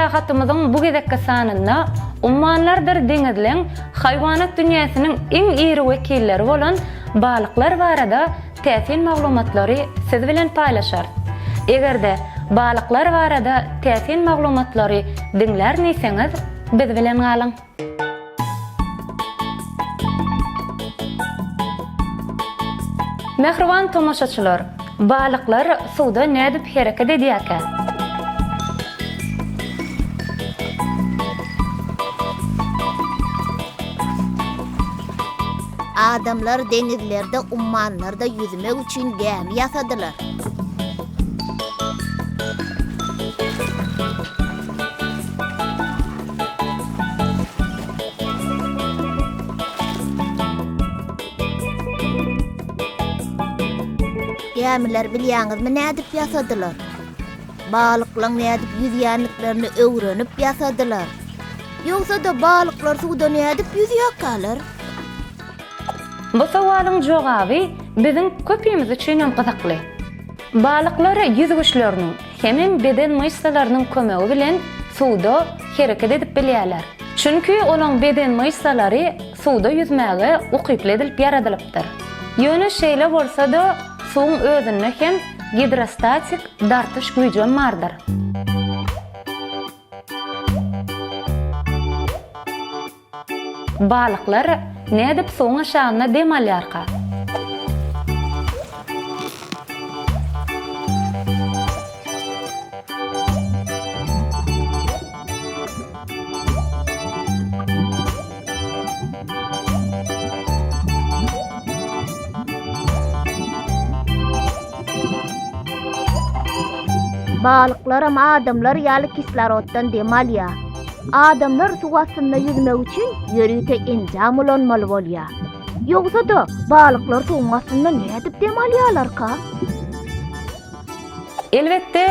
Syýahatymyzyň bu gezekki sanynda ummanlardyr deňizleň haýwanat dünýäsiniň iň iri wekilleri bolan balyklar barada täsin maglumatlary siz bilen paýlaşarys. Eger-de balyklar barada täsin maglumatlary diňlärin diýseňiz, biz bilen galyň! Mähriban tomaşaçylar, balyklar suwda nädip hereket edýärkä? Adamlar deňizlerde, ummanlarda ýüzmek üçin gämi ýasadylar. Gämileri bilýäňizmi nädip ýasadylar? Balyklaň nädip ýüzýänliklerini öwrenip ýasadylar. Ýogsa-da balyklar suwda nädip ýüzýärkäler? Bu sowalyň jogaby biziň köpimiz üçinem gyzykly. Balyklar ýüzgüçleriniň hemem beden myşsalarynyň kömegi bilen suwda hereket edip bilýärler. Çünki olaň beden myşsalary suwda ýüzmäge ukyply edilip ýaradylypdyr. Ýöne şeýle bolsa-da suwuň özünde hem gidrostatik dartyş güýjem bardyr. Balyklar nädip suwuň aşagynda dem alýarka? Balyklaram adamlar ýaly kisloroddan dem alýar. Adamlar suw astynda ýüzmek üçin ýörite enjam ulanmaly bolýar. Ýogsa-da, balyklar suwuň astynda nädip dem alýarlarka? Elbetde,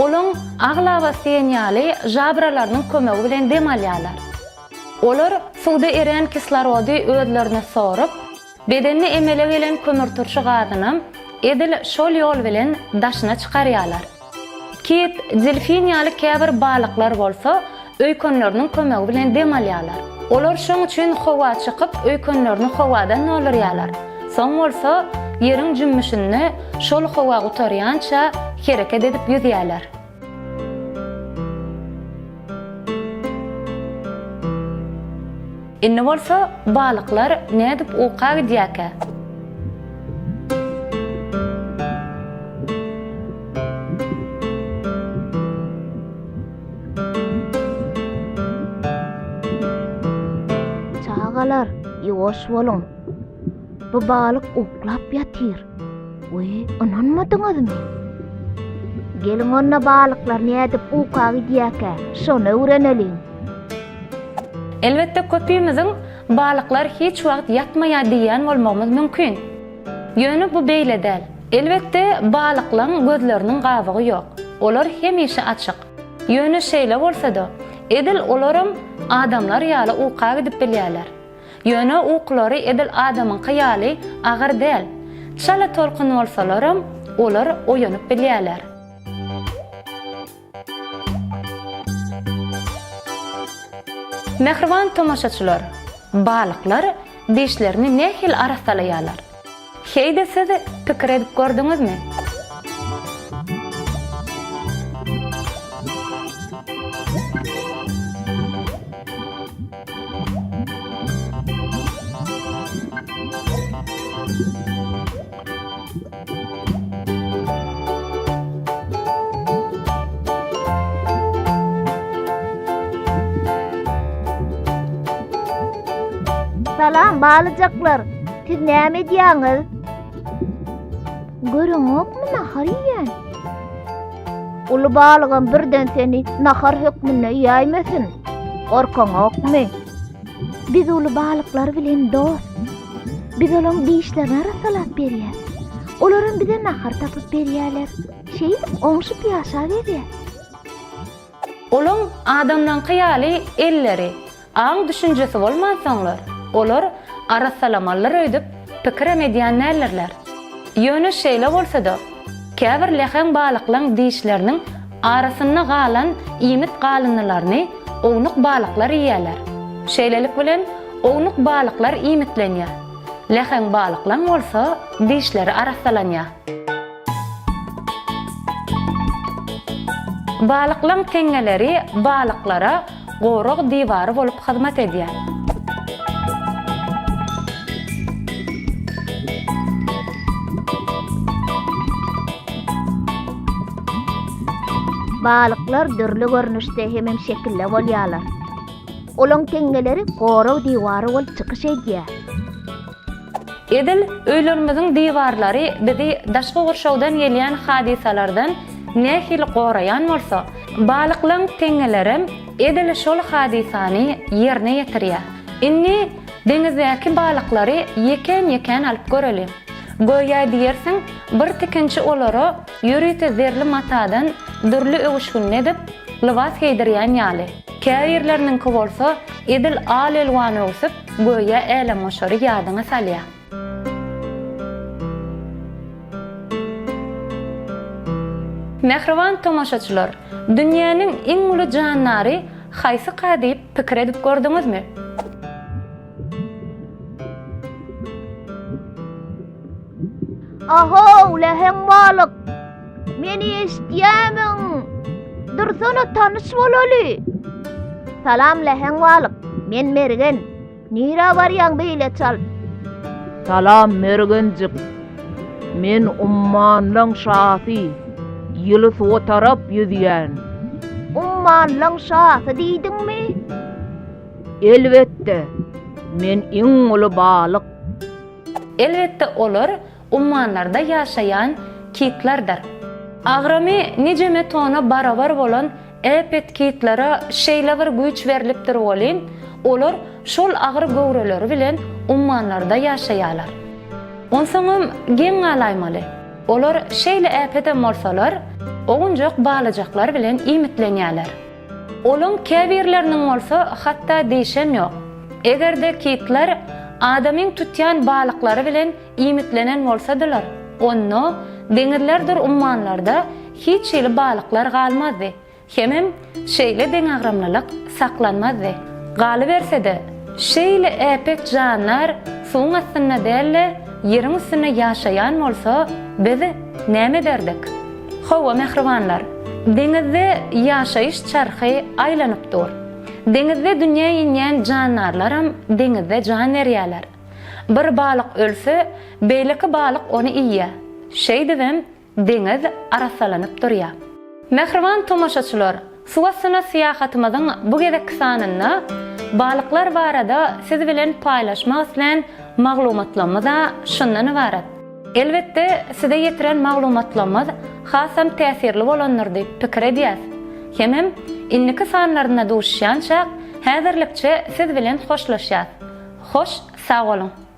olaň aglabasy diýen ýaly žabralarynyň kömegi bilen dem alýarlar. Olar suwda erän kislorody özlerine sorup, bedende emele gelen kömürturşy gazynam edil şol ýol bilen daşyna çykarýarlar. Kit, delfin ýaly käbir balyklar bolsa öýkenleriniň kömegi bilen dem alýarlar. Olar şoň üçin howa çykyp öýkenlerini howadan doldurýarlar. Soň bolsa ýeriň jümmüşinde şol howa gutarýança hereket edip ýüzýärler. Indi bolsa balyklar nädip uka gidýärkä? Çagalar, ýuwaş boluň. Bu balyk uklap ýatyr. Weý, ynanmadyňyzmy? Geliň onda balyklar nädip uka gidýärkä, şony öwreneliň. Elbetde köpimiziň balyklar hiç wagt ýatmaýar diýýän bolmagymyz mümkin. Ýöne bu beýle däl. Elbetde balyklaň gözleriniň gabygy ýok. Olar hemişe açyk. Ýöne şeýle bolsa-da, edil olaram adamlar ýaly uka gidip bilýärler. Ýöne ukulary edil adamyňky ýaly agyr däl. Çala tolkun bolsalaram, olar oýanyp bilýärler. Mähriban tomaşaçylar, balyklar dişlerini nähili arassalaýarlar? Heý-de siz pikir edip gördüňizmi? Salam balyjaklar. Siz näme edýäňiz? Göreňokmy nahar iýýän? Uly balygam birden seni nahar hökmünde iýäýmesin. Gorkaňokmy? Biz uly balyklar bilen dost. Biz olaň dişlerini arassalap berýäs. Olaram bize nahar tapyp berýärler. Şeýdip oňşup ýaşaberýäs. Olaň adamlaňky ýaly elleri, Aň-düşünjesi bolmansoňlar, olar arassalamalydyr öýdüp pikirem edýän däldirler. Ýöne şeýle bolsa-da, käbir läheň balyklaň dişleriniň Arasynda galan iýmit galyndylaryny ownuk balyklar iýýärler. Şeýlelik bilen, ownuk balyklar iýmitlenýär. Läheň balyklaň bolsa dişleri arassalanýar. Balyklaň teňňeleri balyklara gorag diwary bolup hyzmat edýär. Balyklar dürli görnüşde hemem şekilde bolýarlar. Olaň teňňeleri gorag diwary bolup çykyş edýär. Edil öýlerimiziň diwarlary bizi daşky gurşawdan gelýän hadysalardan nähili goraýan bolsa, balyklaň teňňelerem edil şol hadysany ýerine ýetirýär. Indi deňizdäki balyklary ýekän-ýekän alyp göreliň. Göýä diýersiň, bir tikinçi olara ýörite zerli matadan dürli öwüşginli edip, lybas geýdirýän ýaly. Käbirleriniňki bolsa edil al-elwan öwsüp, göýä älemgoşary ýadyňa salýar. Mähriban tomaşaçylar, dünýäniň iň uly jandary haýsyka diýip pikir edip gördüňizmi? Ahow, läheň balyk! Meni eşitýämiň? Dursana, tanyş bolaly! Salam, läheň balyk! Men Mergen. Nirä barýaň beýle çalt? Salam, Mergenjik! Men ummanlaň şasy, ýyly suwa tarap ýüzýän. Ummanlaň şasy diýdiňmi? Elbetde, men iň uly balyk. Elbetde olar ummanlarda ýaşaýan kitlerdir. Agramy nijeme tona barabar bolan äpet kitlere şeýle bir güýç berlipdir welin, olar şol agyr göwreleri bilen ummanlarda ýaşaýarlar. Onsoňam geň galaýmaly, olar şeýle äpedem bolsalar, owunjak balyjaklar bilen iýmitlenýärler. Olaň käbirleriniň bolsa hatda dişem ýok. Eger-de kitler adamyň tutýan balyklary bilen iýmitlenen bolsadylar, onda deňizlerdir ummanlarda hiç hili balyklar galmazdy, hemem şeýle deňagramlylyk saklanmazdy. Galyberse-de, şeýle äpet jandar suwuň astynda däl-de, ýeriň üstünde ýaşaýan bolsa, biz näme ederdik? Hawa, mähribanlar, deňizde ýaşaýyş çarhy aýlanyp dur. Deňizde dünýä inýän jandarlaram deňizde jan berýärler. Bir balyk ölse, beýleki balyk ony iýýär. Şeýdibem, deňiz arassalanyp durýar. Mähriban tomaşaçylar, suwastyna syýahatymyzyň bu gezekki sanynda balyklar barada siz bilen paýlaşmak islän maglumatlarymyz-a şundan ybarat. Elbetde, size ýetiren maglumatlarymyz hasam täsirli bolandyr diýip pikir edýäs. Hemem indiki sanlarynda duşuşýançak, häzirlikçe siz bilen hoşlaşýas. Hoş sag boluň!